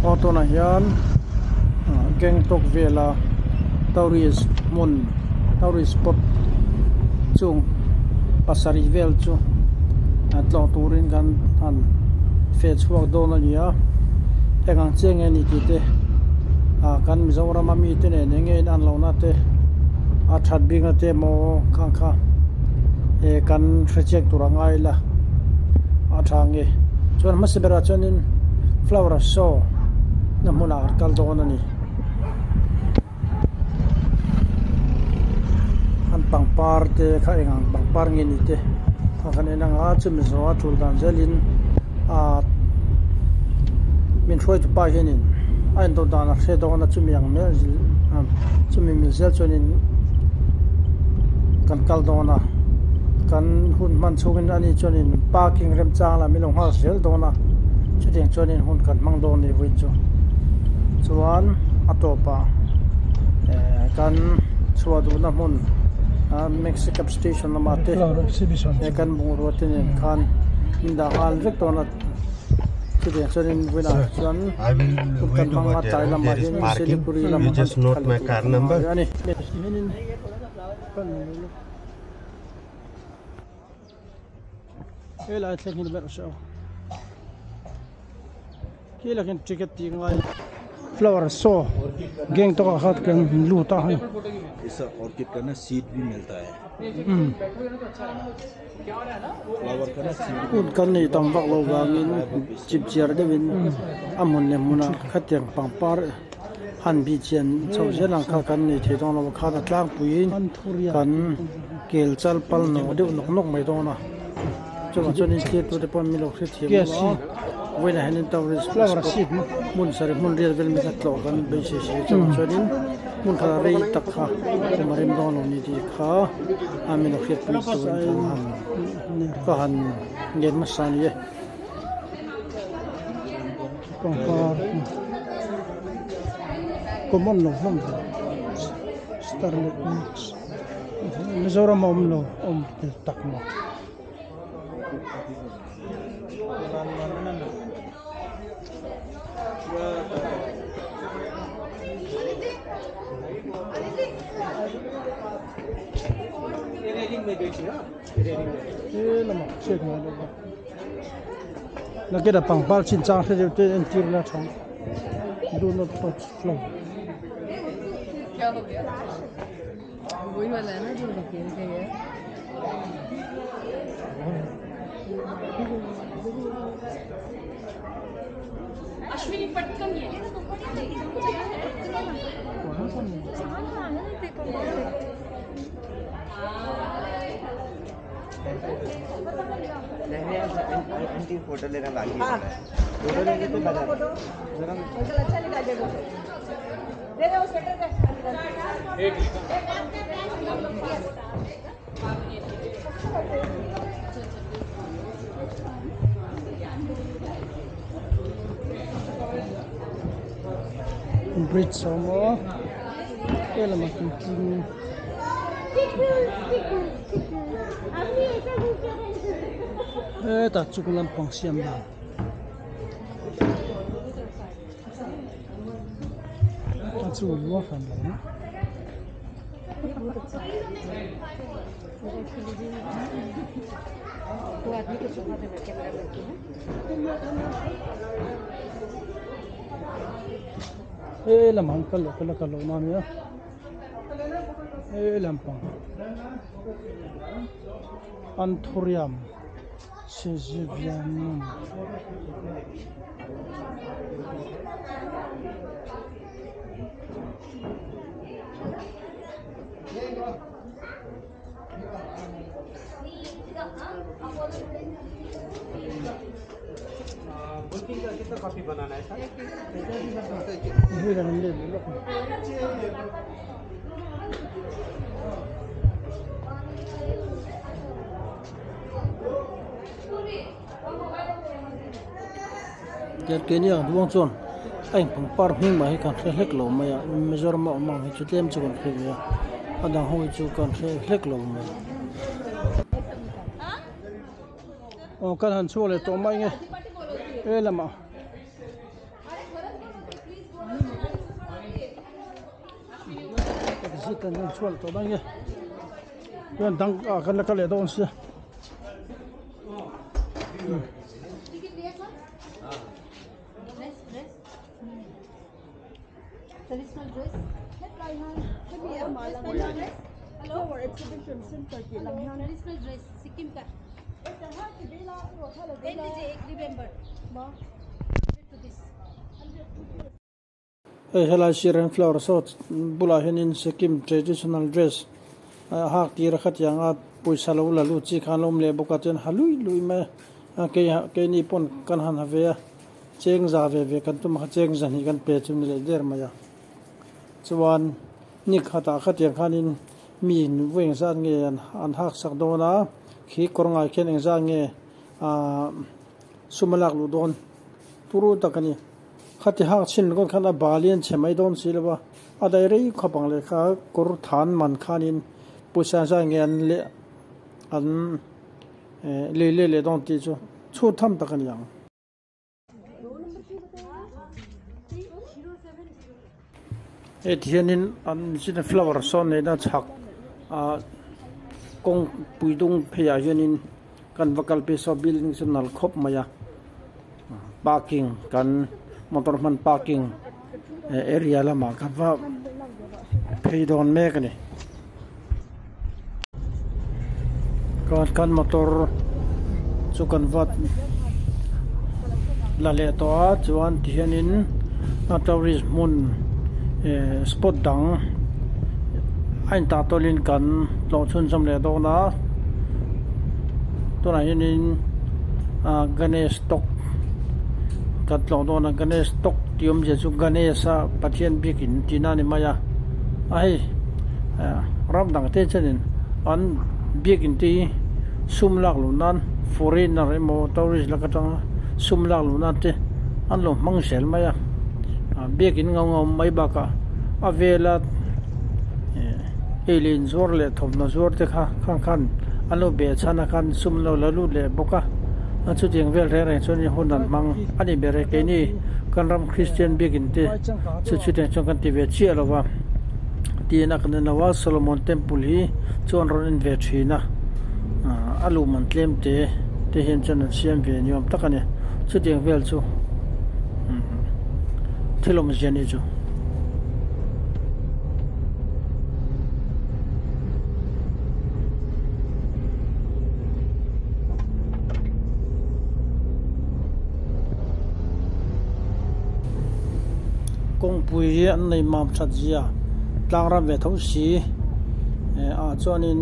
Aw tunah hian Gangtok vela tourist hmun tourist spot chung pasarih vel chu tlawh turin kan han feh chhuak dawn a ni a eng ang chiah nge ni tih te ah kan Mizoram a mite nen eng nge in an lohna te a that bikna te emaw khang kha eh kan hre chiak tur a ngai la a tha nge chuan hmasa berah chuanin flower show na hmunah kan kal dawn a ni. An pangpar te kha eng ang pangpar nge ni te a kan en ang a chumi zawh a tul dan zelin ah min hruaitu pa hianin a indawt dan a hre dawn a chumi ang mel chumi mil zel chuanin kan kal dawn a kan hun hman chhungin ani chuanin parking remchang lah min lo nghak zel dawn a chutiang chuanin hun kan hmang dawn a ni vawiin chu chuan a tawpah eh kan chhuah duhna hmun ah Maxicab station lamah te he kan bungrua te nen khan min dah nghal vek dawn a chutiang chuanin vawiinah chuan hun kan hmang a tlai lamah hianin Siliguri lamah khan kal leh tur kan ngai a ni. Helai thleng hi ni ber se aw. Khi lakin ticket tih ngai flower show Gangtok ah khat kan lut a hei. Orchid ka na seed bhi milta hai. Flower ka na seed. Hun kan nei tam vak lo vangin chip chiar deuhin a hmun leh hmunah khatiang pangpar han bih chian chho zel ang kha kan nei thei dawn lo khan a tlangpuiin kan kel chal pal nawk deuh nawk nawk mai dawn a chuvang chuan in thlir tute pawh min lo hrethiam lo a vawiinah hianin tourist spot hmun sarih hmun riat vel mi kha tlawh kan beisei si a chuvang chuanin hmun khat rei tak kha awm a rem dawn lo ni tih kha a min lo hriatpui turin kan han ka han ngen hmasa a ni e. Pangpar common lo hlawm ve starlet mix Mizoram a awm lo awm tel tak maw. He lamah chhiat ngai lo va. Nakina pangpar chin chang hre deuh te entir la tha do not touch flower. Aunty photo लेना बाकी है फोटो लेंगे तो बता जरा Bridge a awm a helamah thingtling hetah chuk lampang siam dan a chu lua hran lo ang. He lamah an kal leh ka la kal loh na ania he lampang anthurium sizivianum. Keini ang duang chuan a inpangpar hming mah hi kan hre hlek lo mai a Mizoram a awm ang hi chu tlem chu kan hre ve a a dang ho hi chu kan hre hlek lo mai. Aw kan han chhuak leh tawh mai nge he lamah. si kan en chhuak tawh mai nge chuan dang ah kan la kal leh dawn sia. Hei helai sirah hian flower saw bulah hianin Sikkim traditional dress a hak tir a khatiang a pawisa lo la lut chi khan a awm leh bawk a chuan ha lui lui mai a keini pawn kan han ha ve a cheng za ve ve kan tum a kha cheng zahnih kan pe chu ni leh der mai a chuan ni khatah khatiang khanin mi vawi engzat nge an hak sak dawn a khi kawr ngai khian engzat nge ahh sum a lak luh dawn turu tak a ni. Khati hak chhin ringawt khan a bali an chhe mai dawn si lo va, a dai rei khawp ang leh kha kawr than man khanin pawisa zai nge an leh an lei leh leh dawn tih chu chhut tham tak a ni ang. Hei ti hianin an zin flower sawn neihna chhak ah kawngpui dung pheiah hianin kan va kal phei saw building chu nal khawp mai a parking kan motor hman parking area lamah kan va phei dawn mek a ni kan motor chu kan va la leh tawh a chuan ti hianin a tourist hmun spot dang a intah tawlhin kan tlawh chhunzawm leh dawn a tunah hianin ah Ganesh tawk kan tlawh dawn a Ganesh tawk tih awmzia chu Ganesh a Pathian biakin tihna a ni mai a a hei ram dang te chuanin an biakin te hi sum lak luh nan foreigner emaw tourist lak atanga sum lak luh nan te an lo hmang zel mai a biakin ngau ngau mai bakah a vela ei leh inzuar leh thawmhnaw zuar te kha khang khan an lo beh chhan a khan sum lo la lut leh bawk a a chutiang vel reng reng chuan hun an hmang a ni ber e keini kan ram Kristian biakin te chu chutiang chuan kan ti ve chiah lo va tiin a kan en lo a Solomon temple hi chu an rawn en ve thin a a luh man tlem te te hian chuan an siam ve ni awm tak a ni chutiang vel chu thil awmzia a nih chu. Kawngpui hi an nei mam that zia tlang ram ve tho si ah chuanin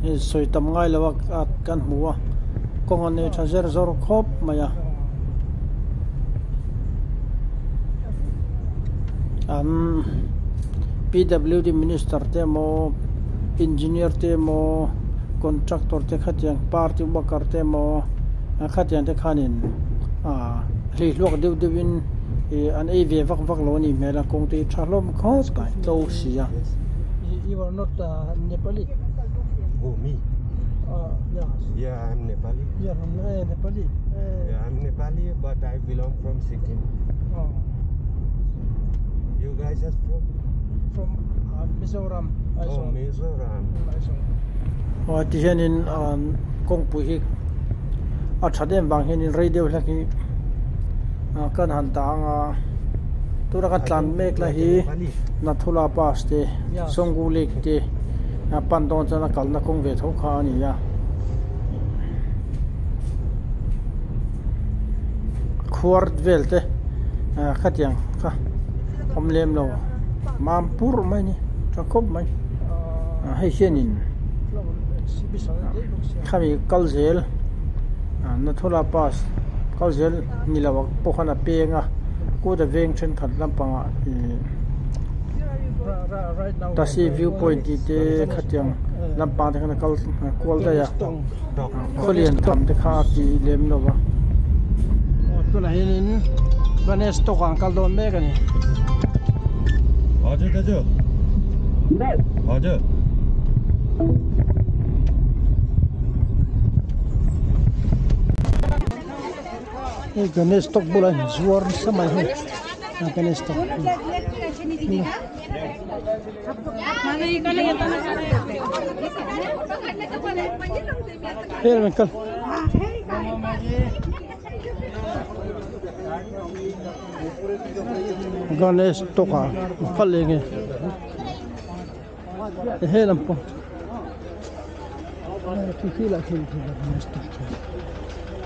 hei sawi tam ngai lo a kan hmu a kawng an nei tha zer zawr khawp mai a an P_W_D minister te emaw engineer te emaw contractor te khatiang party worker te emaw khatiang te khanin ah hlei hluak deuh deuh in ih an ei ve vak vak lo a nih hmel a kawng te hi tha hlawm khawp mai tlo si a. You are not Nepali? Who me? Yeah. Yeah, I'm Nepali. Yeah, I'm Nepali. Yeah, I'm Nepali, but I belong from Sikkim. Oh. You guys are from? From Mizoram. Oh, Mizoram. Aw ti hianin kawngpui hi a that em vang hianin rei deuh hlek hi kan han dah ang a tuna kan tlan mek lai hi Nathula pass te Songgu lake te pan dawn chuan a kalna kawng ve tho kha a ni a khuar vel te khatiang kha awm lem lo mam pur mai a ni tha khawp mai hei hianin khami kal zel Nathula pass kal zel ni lo ah pawh khan a peng a kut a veng thenkhat lampangah ih Tasi view point tih te khatiang lampang te khan a kal kual daih a khawlian tham te kha a ti lem lo va. Aw tunah hianin Ganesh tawk ah an kal dawn mek a ni. Hei Ganesh tawk bulah hian zuar nasa mai hei. Ganesh tok hel man kal Ganesh tok ah kal leh nge he lampang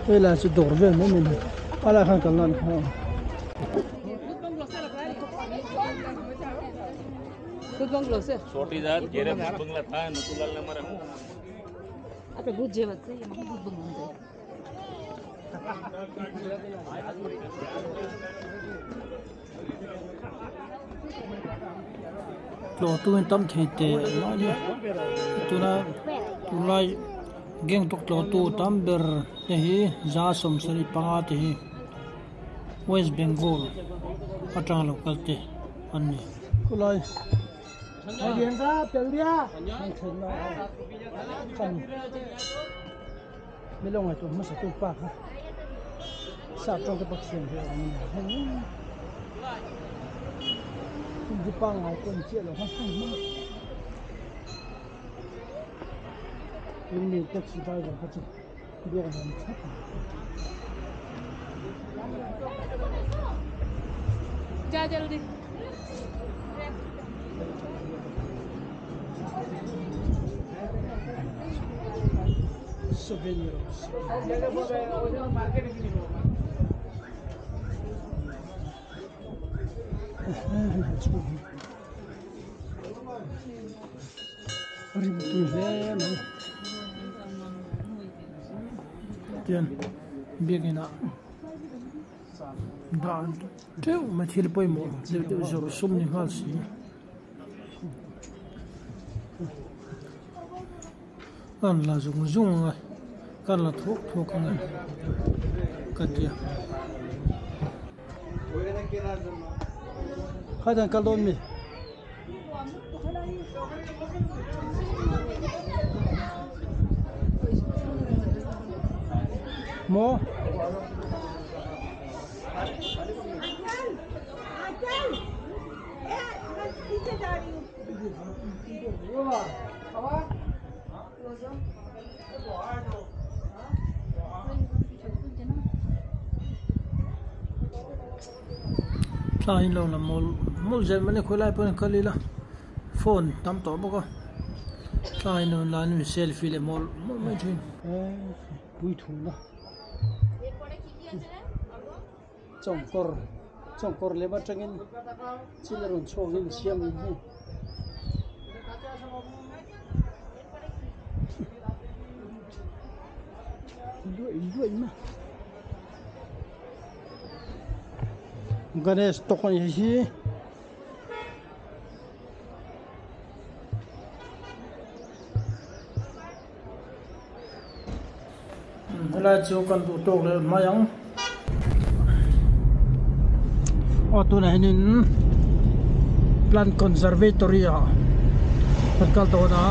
helai chu dawr vel mai mai a ni a lai khan kal nan kha Tlawh tumin tam thei teh lai a tuna tunlai Gangtok tlawh tu tam ber te hi za sawmsarih panga te hi West Bengal atanga lo kal te an ni. Khulai Milo ngaihtuah hmasa tu pa kha sap tawng te pawh thiam ve awm a ni hei hi pangngai pawh ni chiah lo kha tuni taxi driver kha chu biak nuam thlap a ni. Souvenirs. Rim tui hle mai tian biakin ah dah teuh mai thil pawimawh deuh deuh zawrh sum ni nghal si. Kan la zung zung ang a kan la thawk thawk ang a ka tia. Khaidan kal dawn mi? Maw? Thla in lo la mawl mawl zel mai a ni khawilai pawh in kal ila phone tam tawh bawk a thla in lo la in selfie leh mawl mawl mai thin. Puithuna chawngkawr chawngkawr lem atangin thil a rawn chhuak in siam ang hi. Luaih luaih mai Ganesh tawk a ni hi. Helai chu kan duh tawk leh mai ang aw tunah hianin plant conservatory ah kan kal dawn a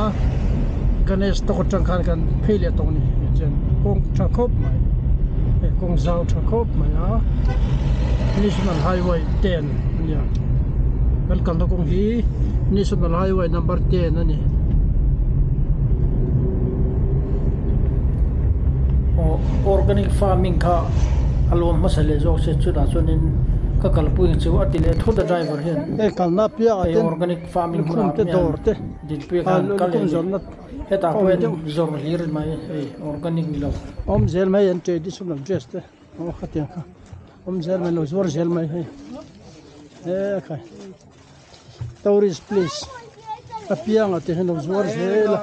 Ganesh tawk atang khan kan phei leh tawh a ni tichuan kawng tha khawp mai hei kawng zau tha khawp mai a national highway 10 a nia kan kalna kawng hi national highway number 10 a ni. Aw organic farming kha a lawm hmasa leh zawk se chutah chuanin ka kalpui ang chu a ti leh thut a driver hian hei kalna piahah hei ten organic farming lukhum hunah te hian dawr te dinpui ah khan kal lukhum leh zawrhna hetah awm pawh hian deuh zawrh hlir mai hei organic ni lo. Awm zel mai an traditional dress te aw khatiang kha awm zel mai lo zuar zel mai hei he khai. Tourist place apianga te hian lo zuar zel a.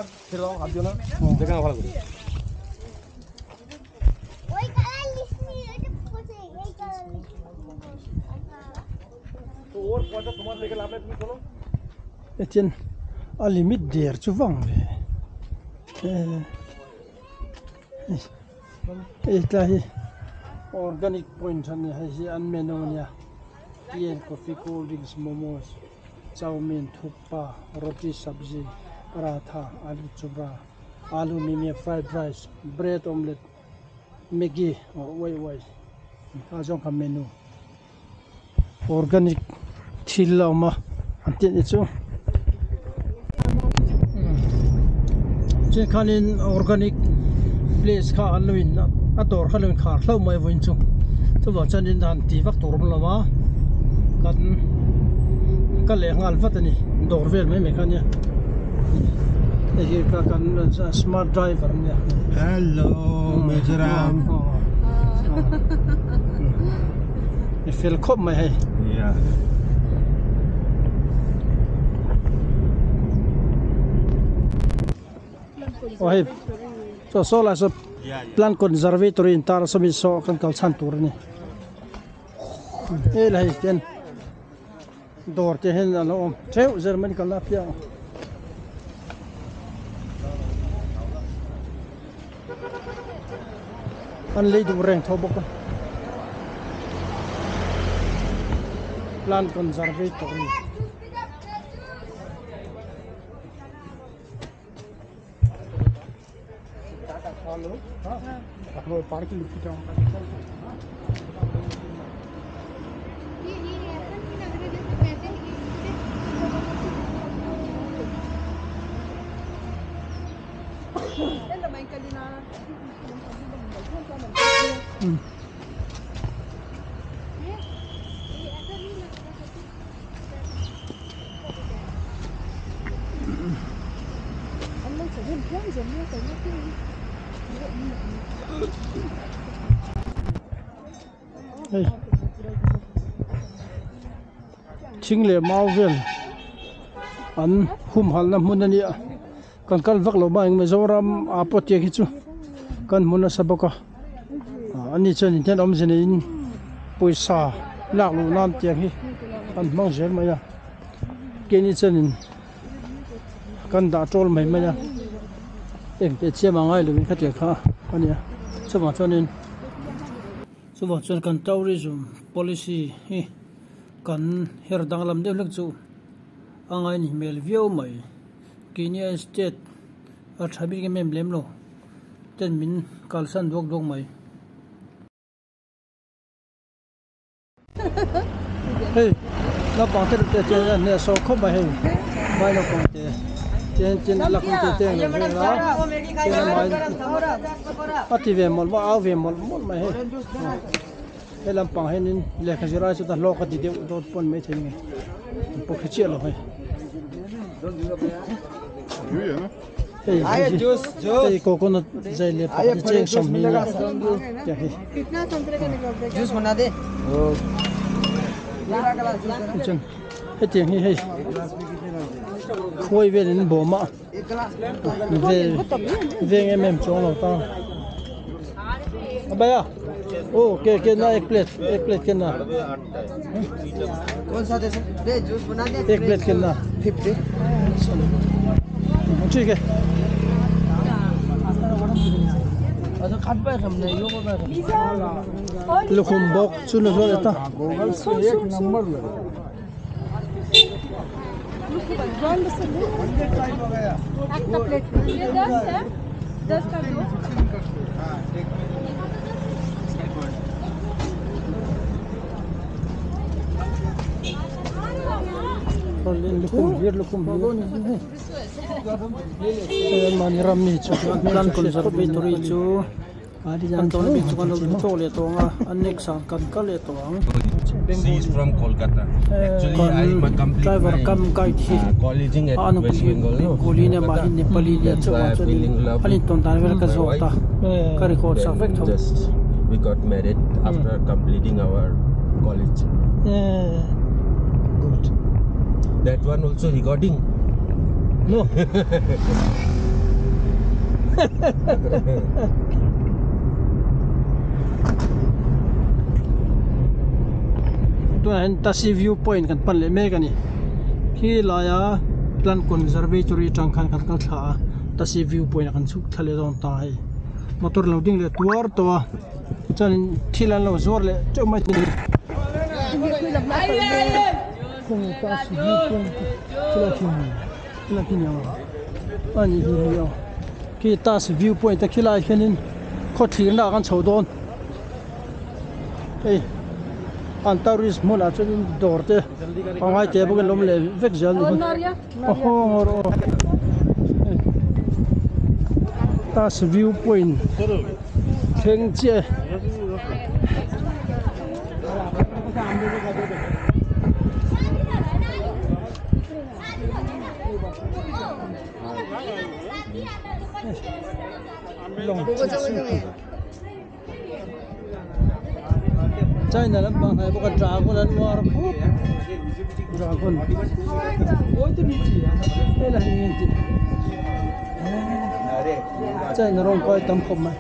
Hetian a limit der chu vang ve hei tlai hi organic point a nia hei hi an menu a nia. Tea and coffee, cold drinks, momos, chowmein, thukpa, roti, sabzi, paratha, alu chubra, alu mimi, fried rice, bread omelette, maggi aw uai uai kha zawng kha menu. Organic thil a awm a an tih ni chu chuan khanin organic place kha an lo in a dawr kha a lo inkhar hlauh mai vawiin chu chuvang chuanin han ti vak tur a awm lo a kan kal leh nghal vat a ni dawr vel mai mai kha ania hei hi ka kan smart driver a nia. Hello Mizoram. I fel khawp mai hei. Yeah. Aw hei chaw saw lai saw plant conservatory in tar sawmi saw kan kal chhan tur a ni hei la hei ten dawr te hian a lo awm theuh zel mai ni kal na apiang. An lei duh reng tho bawk a plant conservatory Hei thing leh mau vel an humhalhna hmun a nia. Kan kal vak lo mai Mizoram ah pawh tiang hi chu kan hmu nasa bawk a ani chuan in hian awmze neiin pawisa lak luh nan tiang hi an hmang zel mai a keini chuanin kan dah tawl mai mai a engte chiam a ngai lovin khatiang kha a nia chuvang chuanin chuvang chuan kan tourism policy hi kan her danglam deuh hlek chu a ngai ni hmel viau mai. Kenya state a tha bik em em lem lo ten min kalsan duak duak mai. Hei naupang te te chuan an hneh sawh khawp mai hei vai naupang te chen chen la kawng te te an lo vel a chen a mai a ti ve mawlh mawlh au ve mawlh mawlh mai hei he lampang hianin lehkha zir ai chuta hlawk a ti deuh dawt pawn maithei nge an pawh hre chiah lo hei. Hei hei coconut zai leh pakhat hi cheng sawmhnih nia tiang hi. Chuan hetiang hi hei khuai velin bawm a veng em em chuang lo ta. Bhaiya oh ke ke na ek plate ek plate ke na. एक प्लेट कितना 50 ठीक है lukhum bawk chu la zual ta Lukhum hlir lukhum hlir hei mahni ram mi chu plan conservatory chu kan tawna bik chu kan lo tawk leh tawh ang a a next ah kan kal leh tawh ang. She is from Kolkata. Actually, I Kan complete driver my cum guide hi colleging at a anupui West hi Bengal. No? Bengali nia mah hi Kolkata. Nepali nia That's chauh why ah I chuan fell in love an with intawn dan vel ka my zawt a wife. ka record sak vek Then tho. just we got married after completing our college. Good. That one also recording. No. Tunah hian Tasi view point kan pan leh mek a ni. Khi laia plant conservatory atang khan kan kal thla a Tasi view point ah kan chhuk thla leh dawn ta hei. Motor lo ding leh tuar tawh a chuanin thil an lo zuar leh teuh mai thei a ni. Kawng Tasi view point thil a thin. Khilai khi niang a ni hi hi a khi tas view point a khilai khianin khaw thlirna ah kan chho dawn hei An tourist hmunah chuanin dawr te pangngai teh bawkin an awm leh vek zel a ni aw haw rawh aw tas view point thleng chiah e. China lampang hnai bawk a dragon an uar khawp dragon helai hi eng tih China rawng kai tam khawp mai.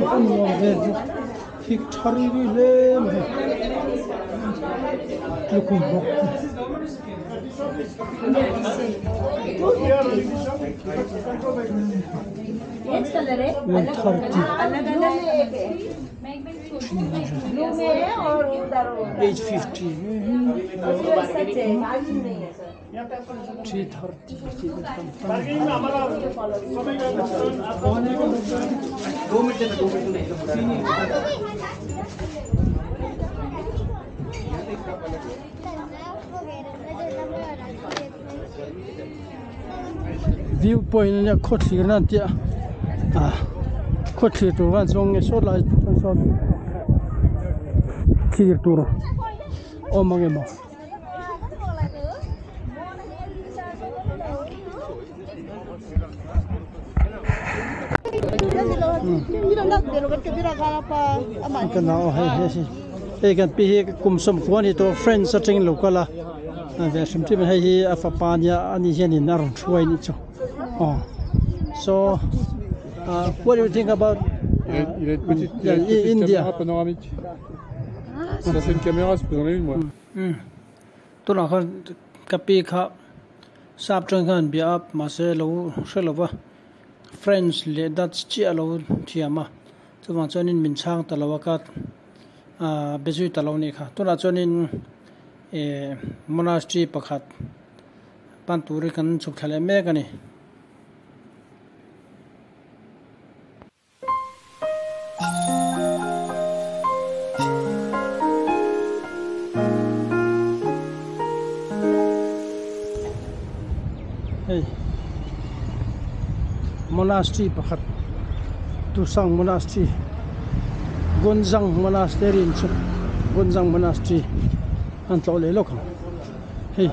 A nuam ve bawk hik tha ri ri hle mai lukhum bawk. 130 300 850 330 tih te kan hman View point ania khaw thlir na an tia ah khaw thlir tur khan chuang nge saw lai atang sawn thlir tur awm ang emaw. Ka nau hei hei hi hei kan pi hi kum sawmkua a ni tawh friends atangin lo kal a ve hrim hrim a hei hi a fapa ania ani hianin a rawn hruai anih chu aw so ah what do you think about India. Tunah khan ka pi kha sap tang khan an bia a mahse lo hre lo va French leh Dutch chiah a lo thiam a chuvang chuanin min chhang ta lo a ka ah be zui ta lo a nih kha tunah chuanin eh monastery pakhat pan turin kan chhuk thla leh mek a ni. Hei monastery pakhat Tusang monastery Gonzang monastery in chu Gonzang monastery an tlawh leh lawk ang hei.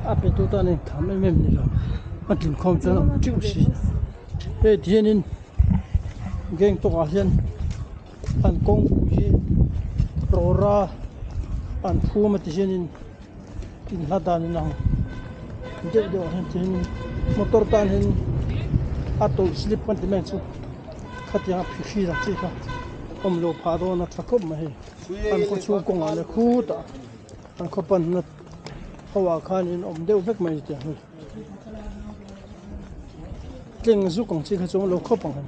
A pe tu tan in tham em em ni lo a tlin khawm chuan a awm teuh si hei ti hianin Gangtok ah hian an kawngpui hi rawra an phum a ti hianin in hla dan in ang deuh deuh ah hian ti hianin motor tan hian a tawlh slip kan ti mai ang chu khatiang a phihri ang chi kha awm loh phah dawn a tha khawp mai hei an khaw chhung kawngah leh khutah. An khaw panna ho ah khanin awm deuh vek mai tiang hi tleng zuk ang chi kha chu lo khawp ang hei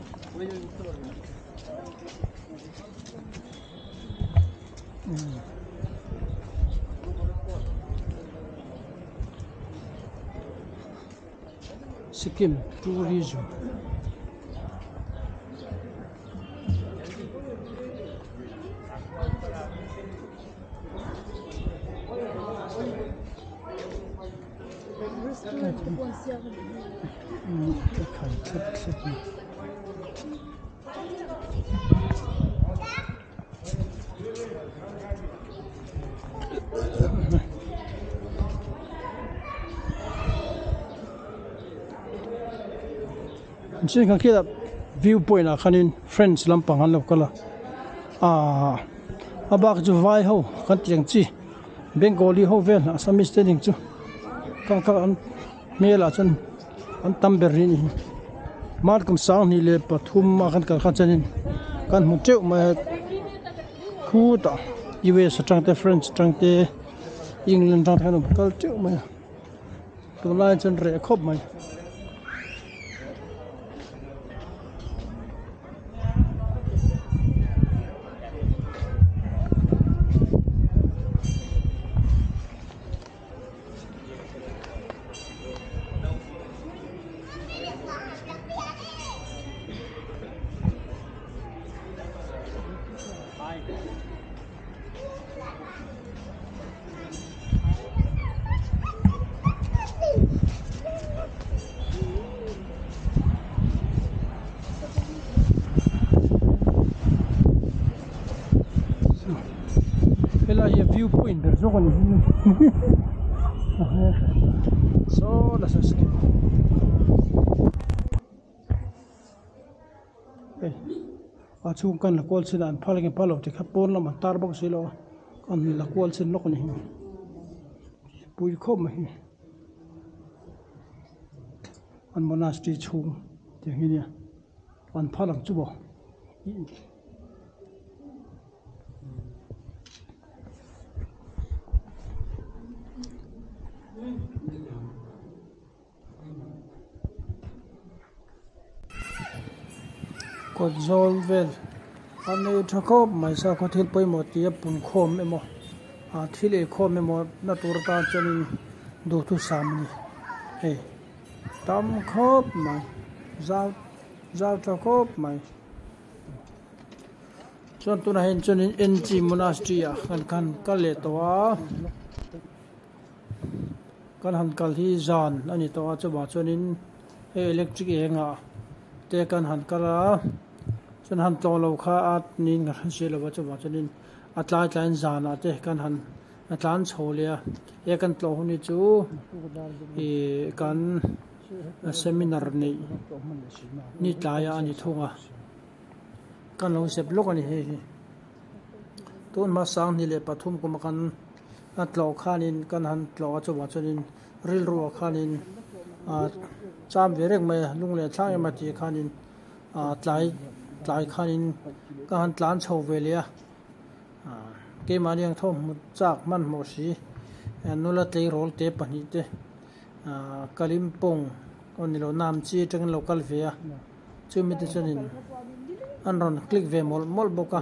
Sikkim tourism. Chin kha khila view point ah khanin friends lampang an lo kal a ahh a bak chu vai ho kan tih ang chi Bengali ho vel Assamese te ning chu kang kha an hmel ah chuan an tam ber ni a ni mar kum sanghnih leh pathum a kan kal khan chuanin kan hmu teuh mai a khutah U_S atang te French atang te England atang te khan an rawn kal teuh mai a tunlai chuan reh khawp mai. View point ber zawk a ni hi saw la saw step hei a chhung kan la kual chin a an phal nge phal lo tih kha pawn lamah an tar bawk si lo a an la kual chin lawk a ni hi pui khawp mai hi an monastery chhung tih ang hi nia an phal ang chu maw. Kawt zawl vel a nei tha khawp mai sakhaw thil pawimawh tih a pun khawm emaw ah thil ei khawm emaw na tur atan chuanin duhthusam a ni hei tam khawp mai zau zau tha khawp mai. Chuan tunah hian chuanin N G Monastery ah kan khan kal leh tawh a kan han kal hi zan a ni tawh a chuvang chuanin hei electric eng ah te kan han kal a chuan han tlawh lo kha a niin ka hre si lo va chuvang chuanin a tlai tlaiin zanah te kan han a tlan chho leh a he kan tlawh hun hi chu ih kan seminar neih ni tlaiah a ni thung a. Kan lo zep lawk a ni hei hi tun hma sanghnih leh pathum kuma kan a tlawh khanin kan han tlawh a chuvang chuanin rilru ah khanin ah cham ve reng mai a lung leh thlak em a tih khanin ah tlai tlai khanin ka han tlan chho ve leh a ah keimahni ang thawmhnaw chak hmanhmawh si nula tleirawl te pahnih te ah Kalimpong aw ni lo Namchi atangin lo kal ve a. Chumi te chuanin an rawn click ve mawlh mawlh bawk a,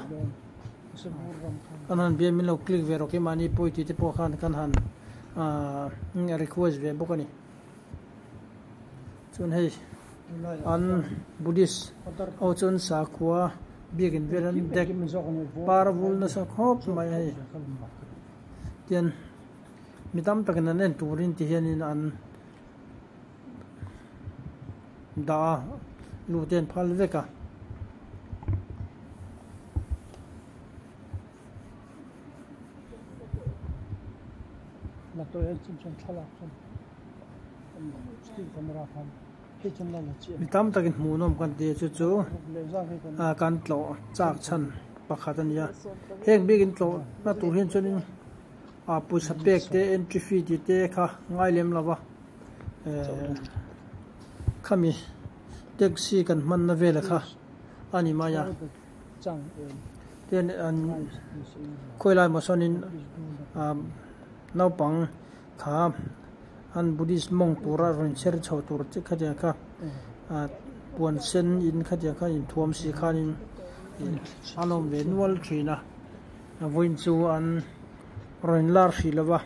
kan han bial min lo click ve rawh keimahni pawi tih te pawh khan kan han ahh request ve bawk a ni. Chuan hei an Buddhist ho chuan sakhua biakin vel an dek par vul nasa khawp mai hei tian mi tam takin an en turin ti hianin an. Dah a lu te an phal vek a. Mi tam takin hmuhnawm kan ti a chu chu kan tlawh chak chhan pakhat a ni a heng biakin tlawh na tur hian chuanin pawisa pek te entry fee tih te kha ngai lem lo va. Khami taxi kan hmanna vela kha a ni mai a tin an khawi lai maw sawnin naupang kha an buddhist mawng tura rawn chher chho tur chi khatiang kha puan sen in khatiang kha inthuam si khanin an awm ve nual thin a vawiin chu an rawn lar hrih lo va.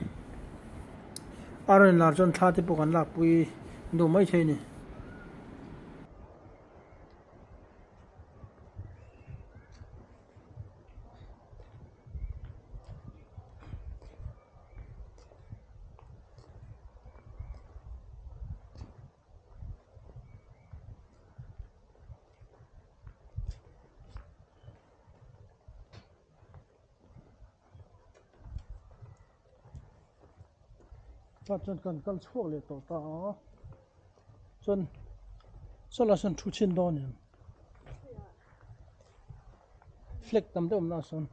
A rawn lar chuan thla te pawh kan lakpui duh mai thei a ni. Tah chuan kan kal chhuak leh tawh ta a chuan sawlai sawn thu chhin dawn em flag tam deuh awmna ah sawn.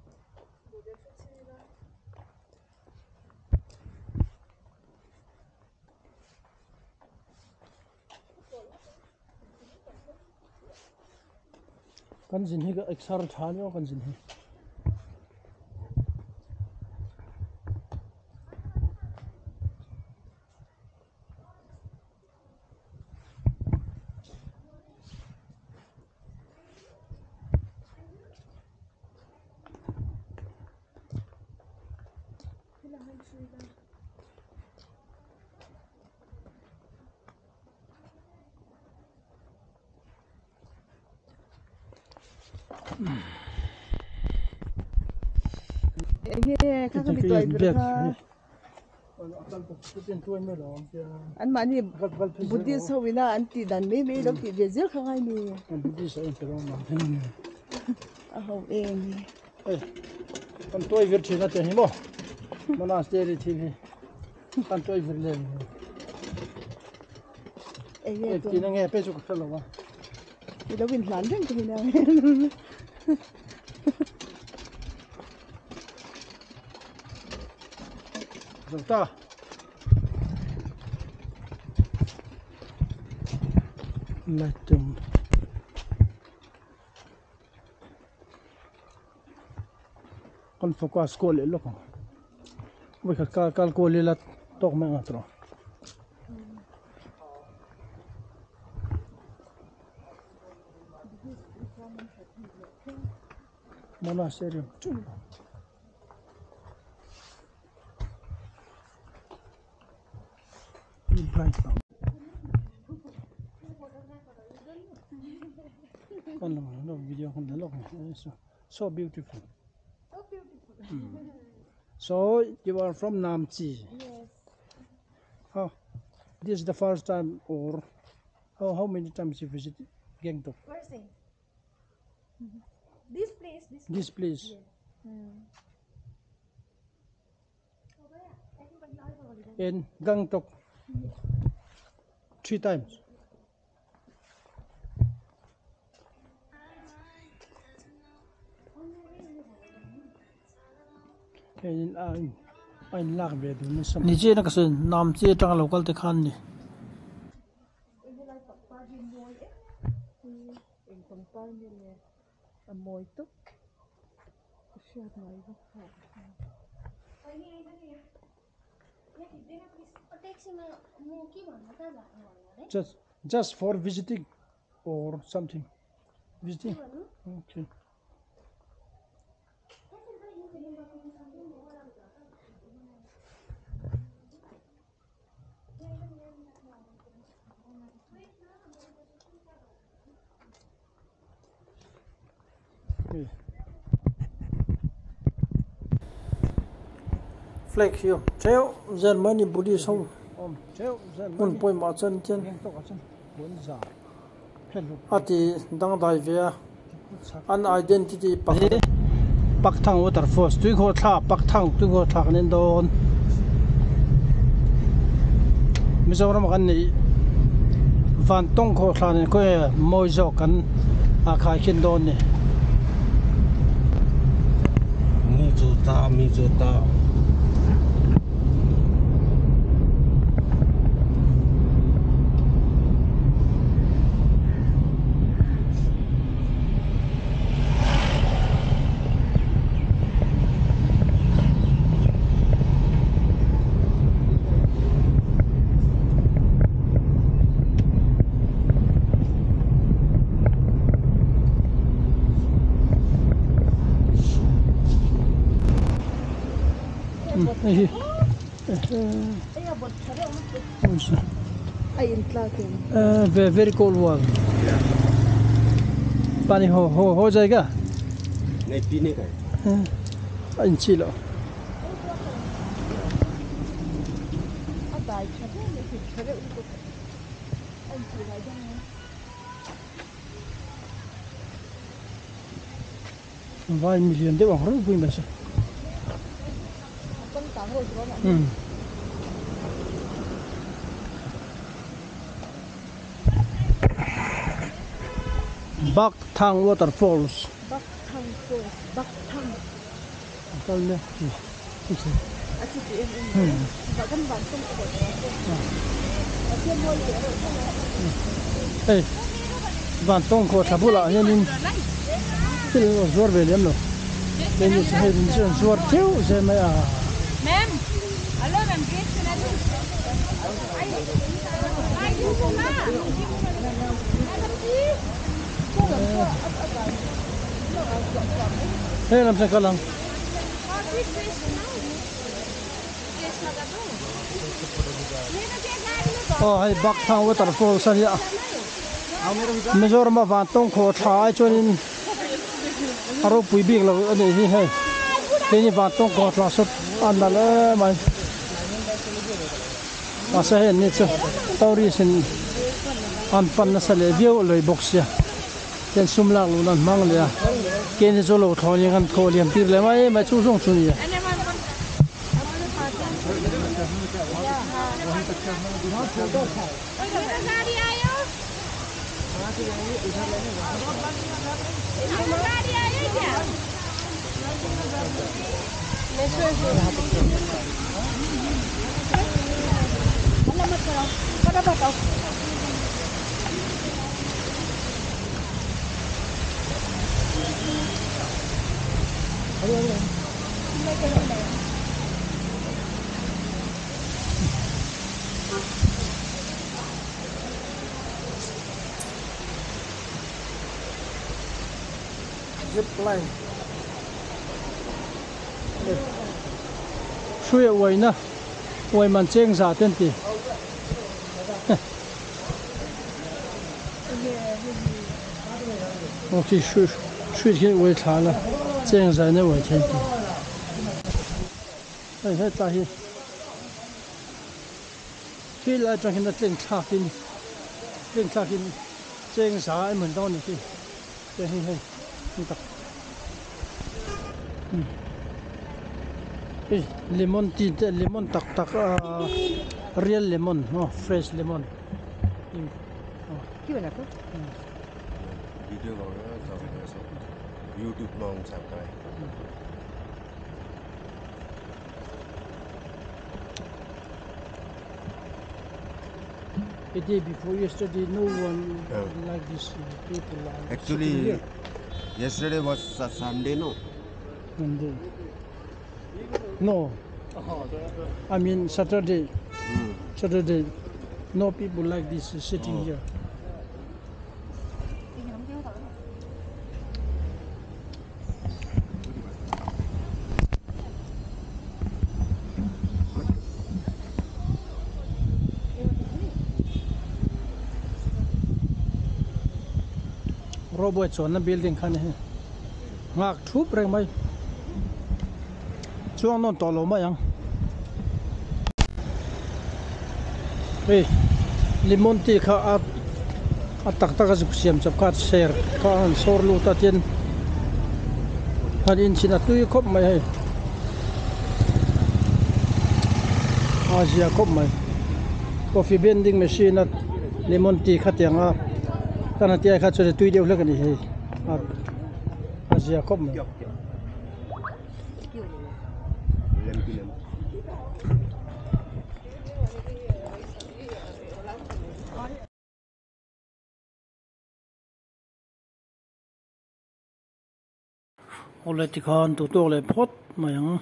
Kan zin hi ka exer tha aniang aw kan zin hi. An mahni Buddhist ho ina an tih dan mai mai lo tih ve zel kha ngai ni. A ho em. Kan tuai vir thin a tiang hi maw. Monastery thil hi kan tuai vir lem. Enge tu. Tin nge pe chu ka hre lo a. I lo in hlan reng thin a. Zo ta. Light tum. Kan focus ko leh lawk ang. Vawikhat kal kal kual ila tawk mai ang tawh. Monastery chu. Bright lang. Kan lang lo video kan la lawk ang. So beautiful. So beautiful. So you are from Namchi. Yes. How? This is the first time or how how many times you visit Gangtok? Where's it? This place, this This place. In Gangtok. 3 times. Hei a in lak ve dun nasa mai. Ni chena ka sawi Namchi atanga lo kal te khan ni. Helai pangpar hi mawi em em eng pangpar nge le a mawi tawp ka hriat ngai vak pawh. Just just for visiting or something visiting okay. Flag hi awm theuh zen mai ni Buddhist ho hmun pawimawh chuan chuan a ti dangdai ve a an identity pakhat Pakthang waterfalls tuikhuah thla Pakthang tuikhuah thla kan en dawn Mizoram ah kan neih Vantawng khawh thla nen khaw nge mawi zawk kan ah khai khin dawn ni. Mi chu ta mi chu ta. Very cold one. पानी हो हो हो जाएगा नहीं पीने का है इंची लो Vai million deuh ang rawng pui mai se. Bak Thang Waterfalls. Bak Thang Falls, Bak Thang. Kal me. A chi ti em em. Ba kan van tum ko ba. A chi moi ke ro. Hey. Van tong kho thabula hianin thil zuar ve lem lo. Keini chu hei chu an zuar theuh zel mai a. Ma'am, hello ma'am, dress Hei lam chuan kal ang. Aw hei Bakthang waterfalls a nia Mizoram a Vantawng khawh thla ai chuanin a ropui bik lo a nih hi hei keini Vantawng khawh thla saw a nalh em mai mahse hei an ni chu tourist in an pan nasa leh viau a lawi bawk sia. Hian sum lak luh nan hmang leh a keini chu lo thlawh ni kan thaw liam tir leh mai mai chu zawng chu a ni a. Zip line hrui a uaina uai man cheng za te an ti aw khi hrui hrui khi uai thla la cheng za in a uai thei an ti hei hetlai hi khi lai atang hian a tleng thlak in tleng thlak in cheng za emaw ni dawn a ni khi. Hei hei hei tak hei lemon tea te lemon tak tak ahh real lemon aw fresh lemon The day before yesterday no one like this people are Actually, yesterday was Sunday, no? Monday. No. I mean Saturday. Saturday. No people like this sitting here. Ropeway chuanna building kha a ni hei nghak thup reng mai chuang nawn tawh lo mai ang hei lemon tea kha a a tak tak a zuk siam chawp kha ser kha a han sawr lut a tin han inchhin a tui khawp mai hei a zia khawp mai coffee vending machine a lemon tea kha tiang a kan han tih ai kha chuan tui deuh hlek a ni hei a zia khawp mai. Awle tikhan duh tawk leh phawt mai ang.